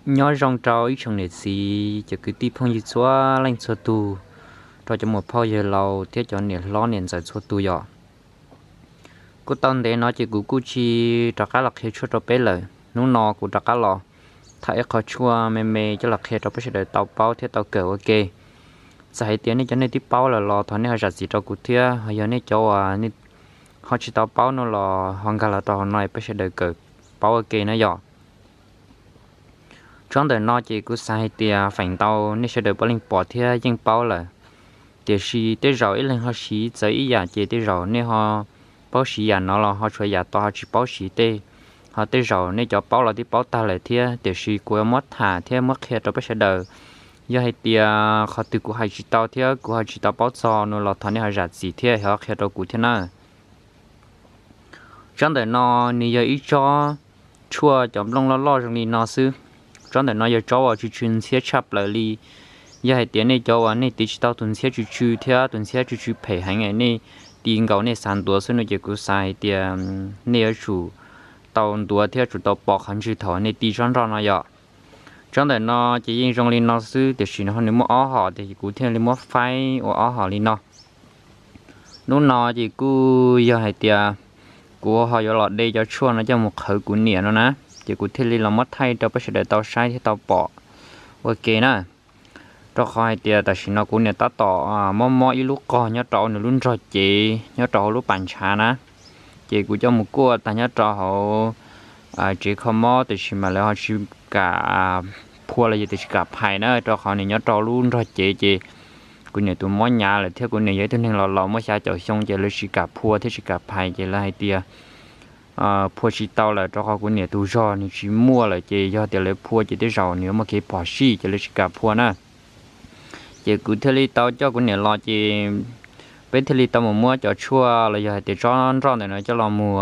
Nyob zoo rau ib tsoom niam txiv, cov kwv tij phooj ywg txhua leej txhua tus, rau cov muam phauj yawg laus thiab cov niam hlob niam ntxawm txhua tus yom. Kuj tau ntev no ces kuv kuj tsis rov qab los qhia tshuaj rau peb lawm. Hnub no kuv rov qab los tham ib qho tshuaj me me coj los qhia rau peb sawv daws tau paub thiab tau kawm ua ke. Txawm hais tias nej cov nej twb paub lawm los thov nej ho zam txim rau kuv thiab, ho yog nej cov uas ho tsis tau paub no los ho nkag los rau hauv no peb sawv daws kawm paub ua ke na yom. Tsob ntawm no ces kuv xav hais tias feem ntau nej sawv daws puav leej pom thiab yeej paub lawm, tiam sis tej zaum ib leeg ho siv txawv ib yam ces tej zaum nej ho paub siv yam no los ho tshuav yam tod ho tsis paub siv tej, ho tej zaum nej cov paub los twb paub tag lawm thiab, tiam sis kuv muab tham thiab muab qhia rau peb sawv daws. Yog hais tias qhov twg kuv hais tsis tau thiab kuv ho tsis tau paub txog no los thov nej ho zam txim thiab ho qhia rau kuv thiab na. Tsob ntawm no nws yog ib tsob tshuaj cov nplooj loj loj zoo li no xwb. Tsob ntawm no yog tsob uas tsw tsw ntxhiab tshaj plaws li. Yog hais tias nej cov uas nej tiv tsis tau tus ntxhiab tsw tsw thiab tus ntxhiab tsw tsw phem heev, nej tiv nkaus nej xav ntuav xwb no ces kuv xav hais tias nej yuav tsum tau ntuav thiab tsum tau pom qhov ntswg thaum nej tiv tsob nroj no yom. Tsob ntawm no ces yeej zoo li no xwb, tiam sis nws muaj ob hom, tiam sis kuv thiaj li muab faib ua ob hom li no. Hnub no ces kuj yog hais tias kuv ho yuav los de cov tshuaj no coj mus qhwv kuv niam no na, ces kuv thiaj li los muab thaij rau peb sawv daws tau saib thiab tau pom ua ke na. Rau qhov hais tias tam sim no kuv niam tab tom mob mob ib lub qog nyob rau nws lub nrog cev nyob rau hauv lub pas ntshav na, ces kuv coj mus kuaj tag nyob rau hauv tsev kho mob, tiam sis mas lawv ho tsis kam phua los yog tias tsis kam phais na, rau qhov nws nyob rau lub nrog cev ces kuv niam tus mob hnyav lawm thiab kuv niam yog ib tug neeg laus laus muaj xya caum xyoo ces lawv tsis kam phua thiab tsis kam phais ces lawv hais tias phua tsis tau lawm, rau qhov kuv niam tus zog nws tsis muaj lawm, ces yog tias lawv phua ces tej zaum nws yuav muaj kev phom sij ces lawv tsis kam phua na. Ces kuv thiaj li tau coj kuv niam los ces peb thiaj li tau mus muab cov tshuaj los yog hais tias tsob nroj ntawm no coj los mus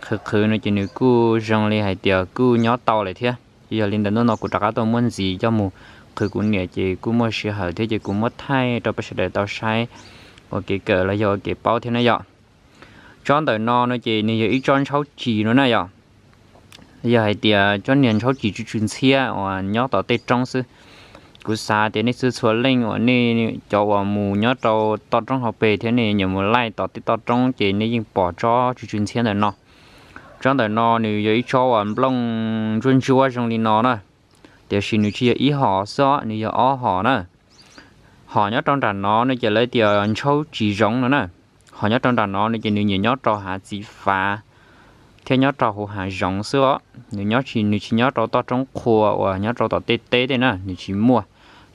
qhwv qhwv no ces nws kuj zoo li hais tias kuj nyob tau lawm thiab. Ces yog li ntawd hnub no kuv rov qab tuaj muab ntxiv coj mus qhwv kuv niam ces kuj muaj sij hawm thiab ces kuv muab thaij rau peb sawv daws tau saib ua kev kawm los yog ua kev paub thiab na yom. Tsob ntawm no no ces nws yog ib tsob ntshaub tsis no na yom. Yog hais tias tsob niag ntshaub tsis tsw tsw ntxhiab uas nyob tom tej roob xwb. Kuv xav tias nej txhua txhua leej uas nej cov uas mus nyob rau toj roob hauv pes thiab nej nyuam mus laij tom tej toj roob ces nej yeej pom tsob tsw tsw ntxhiab ntawm no. Tsob ntawm no nws yog ib tsob uas nplooj ntsuab ntsuab zoo li no na, tiam sis nws tsis yog ib hom xwb, nws yog ob hom na. Hom nyob rau nram no no ces lawv tias ntshaub tsis zoov no na. Hom nyob rau nram no no ces nws nyiam nyob rau hav txiv fav thiab nyob rau hauv hav zoov xwb os. Nws nyob tsis, nws tsis nyob rau toj roob qhua uas nyob rau tom tej teb tej na, nws tsis muaj.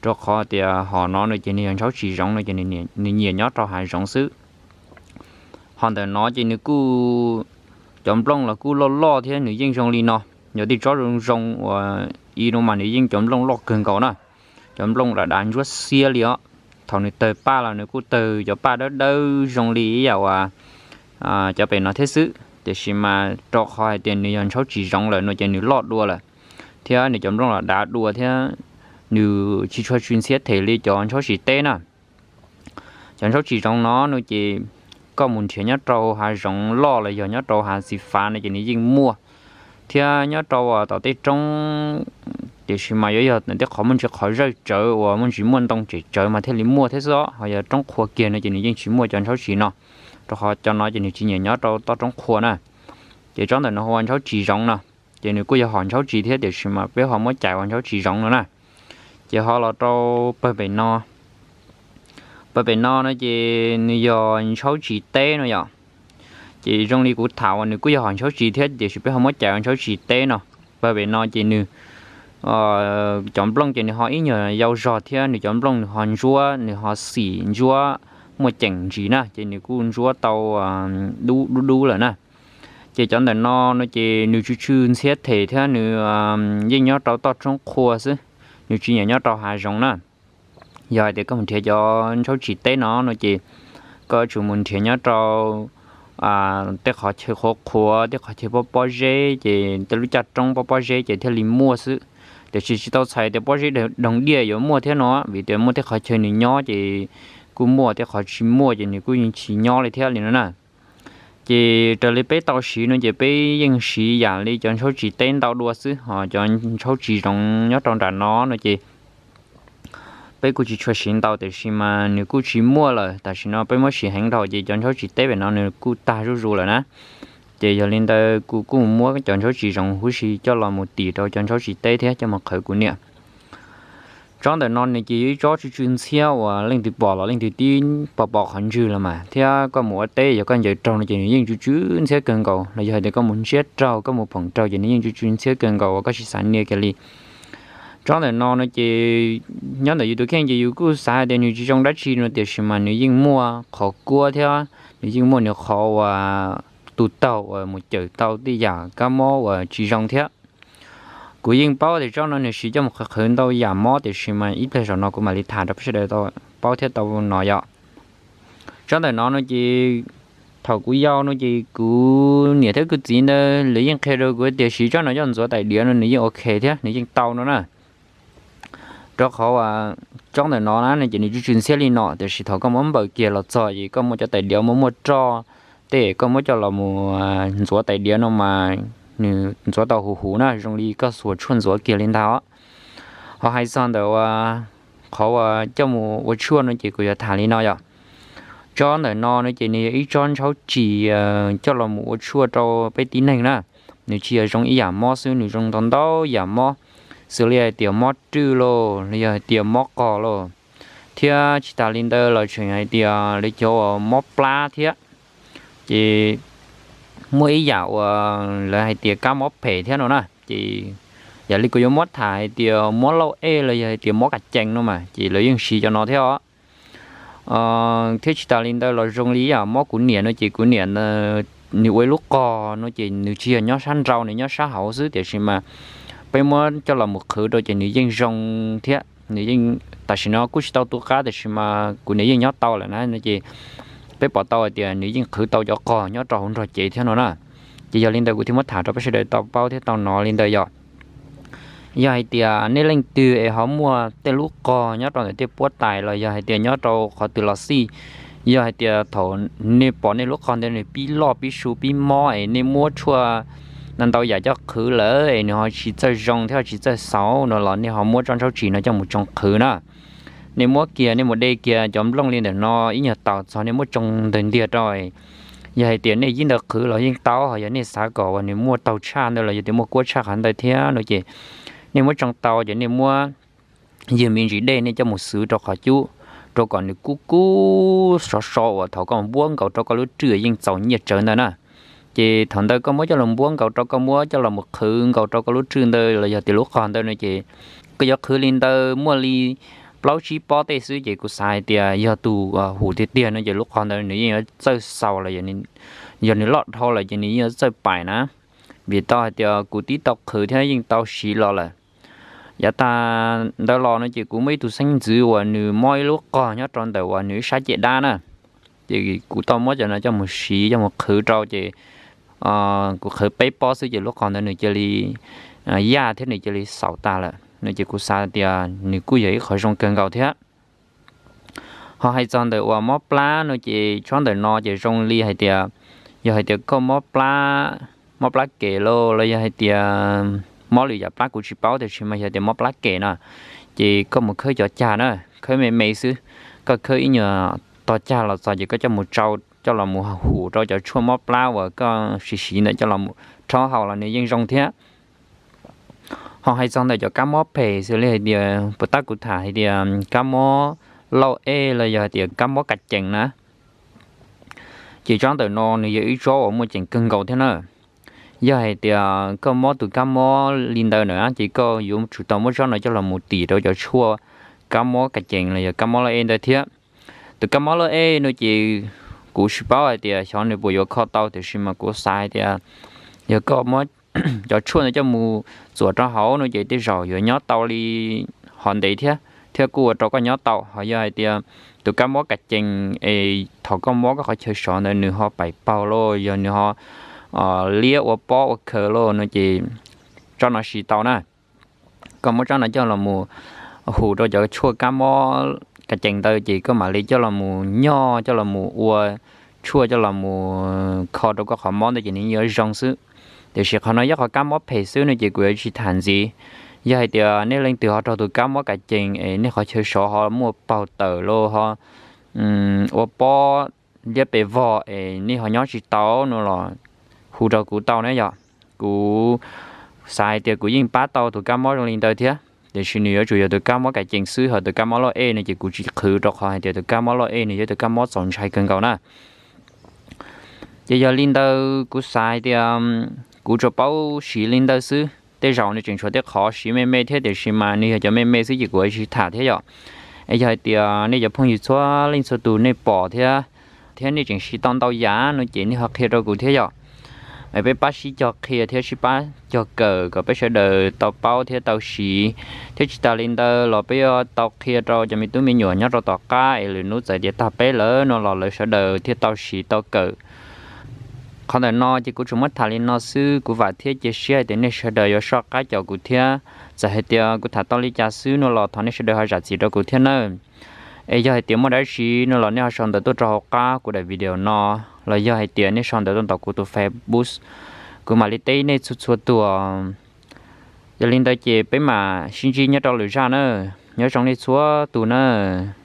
Rau qhov tias hom no no ces nws yog ntshaub tsis zoov no ces nws nyiam nyob rau hav zoov xwb. Hom ntawm no ces nws kuj cov nplooj los kuj loj loj thiab nws yeej zoo li no. Yog tej tsob zoo zoo uas i no mas nws yeej cov nplooj loj kawg nkaus na. Cov nplooj dav dav ntsuab xiab li os. Thaum nws tawg paj los nws kuj tawg cov paj dawb dawb zoo li ib yam uas cov pem no thiab xwb, tiam sis mas rau qhov hais tias nws yog ntshaub tsis zoov lawm no ces nws loj dua lawm, thiab nws cov nplooj los dav dua thiab nws tsis tshua tsw ntxhiab them li cov ntshaub tsis teb na. Cov ntshaub tsis zoov no no ces koj mus nrhiav nyob rau hav zoov loj los yog nyob rau hav txiv fav no ces nws yeej muaj, thiab nyob rau tom tej roob, tiam sis mas yuav yog tej qhov muaj ntsis qhov zawj tsawv uas muaj ntsis muaj ntoo tsem tsawv mas thiaj li muaj thiab xwb os. Ho yog roob qhua kiag no ces nws yeej tsis muaj cov ntshaub tsis no, rau qhov cov no ces nws tsis nyiam nyob rau toj roob qhua na. Ces tsob ntawm no hu ua ntshaub tsis zoov no, ces nws kuj yog hom ntshaub tsis thiab, tiam sis mas peb ho muab cais ua ntshaub tsis zoov no na. Ces ho los rau pawg pem no. Pawg pem no no ces nws yog ntshaub tsis teb no yom. Ces zoo li kuv tham uas nws kuj yog hom ntshaub tsis thiab, tiam sis peb ho muab cais ua ntshaub tsis teb no. Pawg pem no ces nws cov nplooj ces nws ho ib nyuag yau zog thiab nws cov nplooj nws ho ntsuab, nws ho xim ntsuab muaj ceem ntsis na, ces nws kuj ntsuab tau dub dub dub lawm na. Ces cov ntawm no no ces nws tsw tsw ntxhiab them thiab nws yeej nyob rau toj roob qhua xwb, nws tsis nyiam nyob rau hav zoov na. Yog hais tias koj mus nrhiav cov ntshaub tsis teb no no ces koj yuav tsum mus nrhiav nyob rau tej qhov chaw qhuav qhuav, tej qhov chaw pob pob zeb, ces tej lub caj roob pob pob zeb ces thiaj li muaj xwb. Tiam sis tsis tau txhais tias pob zeb doog diaj yuav muaj thiab no, vim tias muaj tej qhov chaw nws nyob ces kuj muaj, tej qhov tsis muaj ces nws kuj yeej tsis nyob li thiab li no na. Ces raws li peb tau siv no ces peb yeej siv yam li cov ntshaub tsis teb ntau dua xwb, ho cov ntshaub tsis zoov nyob rau nram no no ces peb kuj tsis tshua siv ntau, tiam sis mas nws kuj tsis muaj lawm. Tam sim no peb muab siv heev dhau ces cov ntshaub tsis teb pem no nws kuj tag zuj zus lawm na. Ces yog li ntawd kuv kuj muab cov ntshaub tsis zoov huv si coj los mus tim rau cov ntshaub tsis teb thiab coj mus qhwv kuv niam. Tsob ntawm no nws ces yog ib tsob tsw tsw ntxhiab uas leej twg pom los leej twg tib pos pos qhov ntswg los mas, thiab koj mus ua teb yog koj ncaws raug no ces nws yeej tsw tsw ntxhiab kawg nkaus, los yog hais tias koj mus ntsiab raug, koj mus phoom raug ces nws yeej tsw tsw ntxhiab kawg nkaus uas koj tsis xav nias kiag li. Tsob ntawm no no ces nyob ntawm yus tus kheej ces yus kuj xav hais tias nws tsis zoo dab tsi no, tiam sis mas nws yeej muaj qhov kuab thiab nws yeej muaj nws qhov uas tus taug uas mus cawm tau tej yam kab mob uas tsis zoo thiab. Kuv yeej paub tias tsob no nws siv coj mus qhwv qhwv ntau yam mob, tiam sis mas ib pliag zaum no kuv mam li tham rau peb sawv daws tau paub thiab tau hnov yom. Tsob ntawm no no ces thaum kuv yau no ces kuv niam thiab kuv txiv ntawd lawv yeej qhia rau kuv tias siv tsob no coj ntxuav tais diav no nws yeej ok thiab nws yeej tau no na. Rau qhov uas tsob ntawm no na ces nws tsw tsw ntxhiab li no, tiam sis thaum koj muab npawm kiag los txog ces koj muab cov tais diav muab muaj roj tej koj muab coj los mus ntxuav tais diav no mas nws ntxuav tau huv huv na, zoo li koj xuas tshuaj ntxuav kiag li ntag os. Ho hais txog ntawm uas qhov uas coj mus ua tshuaj no ces kuv yuav tham li no yom. Tsob ntawm no no ces nws yog ib tsob ntshaub tsis coj los mus ua tshuaj rau peb tib neeg na. Nws tsis yog zoo ib yam mob xwb, nws zoo ntau ntau yam mob, xws li hais tias mob rwj lauj, los yog hais tias mob qog lauj, thiab tsis tas li ntawd los tseem hais tias lawv cov uas mob plab thiab. Ces muaj ib yam uas lawv hais tias kab mob phem thiab no na, ces yam li kuv yuav muab tham hais tias mob lauj ej los yog hais tias mob kas cees no mas ces lawv yeej siv cov no thiab os. Thiab tsis tas li ntawd los zoo li yam mob kuv niam no ces kuv niam nws ua ib lub qog no ces nws tsis yog nyob sab nraud, nws nyob sab hauv xwb, tiam sis mas peb muab coj los mus qhwv rau ces nws yeej zoo thiab. Nws yeej, tam sim no kuj tsis tau tu qab, tiam sis mas kuv niam yeej nyob tau lawm na no ces peb pom tau hais tias nws yeej qhwv tau cov qog nyob rau hauv nrog cev thiab no na. Ces yog li ntawd kuv thiaj muab tham rau peb sawv daws tau paub thiab tau hnov li ntawd yom. Yog hais tias nej leej twg es ho muaj tej lub qog nyob rau ntawm tej puab tais los yog hais tias nyob rau qhov twg los xij, yog hais tias thaum nej pom nej lub qog ntawd nws pib loj pib su pib mob es nej muab tshuaj ntau ntau yam coj qhwv lawm es nws ho tsis txawj zoo thiab tsis txawj xaus no los nej ho muab tsob ntshaub tsis no coj mus tsoo qhwv na. Nej muab kiag, nej mus de kiag cov nplooj li ntawm no ib nyuag taus txog nej muab tsoo ntawg ntiag rau. Yog hais tias nej yib ntawd qhwv los yeej tau, ho yog nej xav kom uas nws muaj taug tshaj ntawd los yog tias muaj kuab tshaj qhov ntawd thiab no ces nej muab tsoo tau ces nej muab ywg me ntsis dej nej coj mus xwv rau qhov cub, rau kom nws kub kub sov so uas thaum koj npuab nkaus rau koj lub rwj yeej txaus nyiaj tsawv ntawd na. Ces thaum ntawd koj muab coj los npuab nkaus rau, koj muab coj los mus qhwv nkaus rau koj lub rwj ntawd los yog tias lub qog ntawd no ces koj yuav qhwv li ntawd muaj li plaub tsib pob tej xwb ces kuv xav hais tias yog tus hum tiag tiag no ces lub qog ntawd nws yeej yuav txawj xaus los yog nws loj dhau lawm ces nws yeej yuav txawj pais na. Vim tau hais tias kuv twb tau qhwv thiab yeej tau siv los lawm. Yav tas ntawd los no ces kuv muaj ib tug xeeb ntxwv uas nws mob ib lub qog nyob rau ntawm uas nws ib sab ceg dab na. Ces kuv tau muab cov no coj mus siv coj mus qhwv rau ces kuv qhwv peb pob xwb ces lub qog ntawd nws cia li yaj thiab nws cia li xaus tas lawm no ces kuv xav tias nws kuj yog ib qhov zoo kawg nkaus thiab. Ho hais txog ntawm uas mob plab no ces tsob ntawm no ces zoo li hais tias, yog hais tias koj mob plab, mob plab kem lauj los yog hais tias mob lwm yam plab kuv tsis paub, tiam sis mas yog tias mob plab kem no ces koj mus khawb cov cag na, khawb me me xwb, koj khawb ib nyuag tog cag los txog ces koj coj mus tsau coj los mus hum rau cov tshuaj mob plab uas koj siv siv ntawd coj los rhaub haus los nws yeej zoo thiab. Ho hais txog ntawm cov kab mob phem xws li hais tias puas tab kuv tham hais tias kab mob lauj ej los yog hais tias kab mob kas cees na, ces tsob ntawm no nws yog ib tsob uas muaj ceem kawg nkaus thiab na. Yog hais tias koj mob tus kab mob li ntawd na ces koj yuav tsum tau muab tsob no coj los mus tim rau cov tshuaj kab mob kas cees los yog kab mob lauj ej ntawd thiab. Tus kab mob lauj ej no ces kuv tsis paub hais tias xyov nws puas yuav kho tau, tiam sis mas kuv xav hais tias yog koj muab cov tshuaj ntawd coj mus txuas rau hauv no ces tej zaum yuav nyob tau li hov ntev thiab, thiab kuj ua rau koj nyob tau. Ho yog hais tias tus kab mob kas cees es thaum koj mob koj qhov chaw sov ntawd nws ho pais paug lauj, yog nws ho liab ua pob ua khaws lauj no ces tsob no siv tau na. Koj muab tsob no coj los mus hum rau cov tshuaj kab mob kas cees ntawd ces koj mam li coj los mus nyoj coj los mus ua tshuaj coj los mus kho rau koj qhov mob ntawd ces nws yuav zoo xwb. Tiam sis qhov no yog qhov kab mob phem xwb no ces kuv yuav tsis tham ntxiv. Yog hais tias nej leej twg ho raug tus kab mob kas cees es nej qhov chaw sov ho muaj paug tawm los ho ua pob liab pes vog es nej ho nyob tsis tau no los hu rau kuv tau na yom. Kuv xav hais tias kuv yeej pab tau tus kab mob zoo li ntawd thiab, tiam sis nws yuav tsum yog tus kab mob kas cees xwb, ho tus kab mob loj ej no ces kuv tsis qhwv rau qhov hais tias tus kab mob loj ej nws yog tus kab mob txaus ntshai kawg nkaus na. Ces yog li ntawd kuv xav hais tias kuv tsuas paub siv li ntawd xwb. Tej zaum nws tseem tshuav tej qhov siv me me thiab, tiam sis mas nws yog cov me me xwb ces kuv tsis tham thiab yom. Es yog hais tias nej cov phooj ywg txhua leej txhua tus nej pom thiab, thiab nej tseem siv tau ntau yam no ces nej ho qhia rau kuv thiab yom. Es peb pab sib cog qhia thiab sib pab cog kawm kom peb sawv daws tau paub thiab tau siv, thiab tsis tas li ntawd los peb yuav tau qhia rau cov me tub me nyuam nyob rau tom qab es lwm hnub txawm tias tag peb lawm no los lawv sawv daws thiaj tau siv tau kawm. Qhov ntawm no ces kuv tsuas muab tham li no xwb, kuv vam thiab cia siab hais tias nej sawv daws yuav soj qab caum kuv thiab. Txawm hais tias kuv tham tau li cas xwb no los thov nej sawv daws ho zam txim rau kuv thiab nawb. Es yog hais tias muaj dab tsi no los nej ho sau ntawv tuaj rau hauv qab kuv daim video no, los yog hais tias nej sau ntawv tuaj ntawm kuv tus Facebook, kuv mam li teb nej txhua txhua tus. Yog li ntawd ces peb mam sib ntsib nyob rau lwm zaj nawb, nyob zoo nej txhua tus nawb.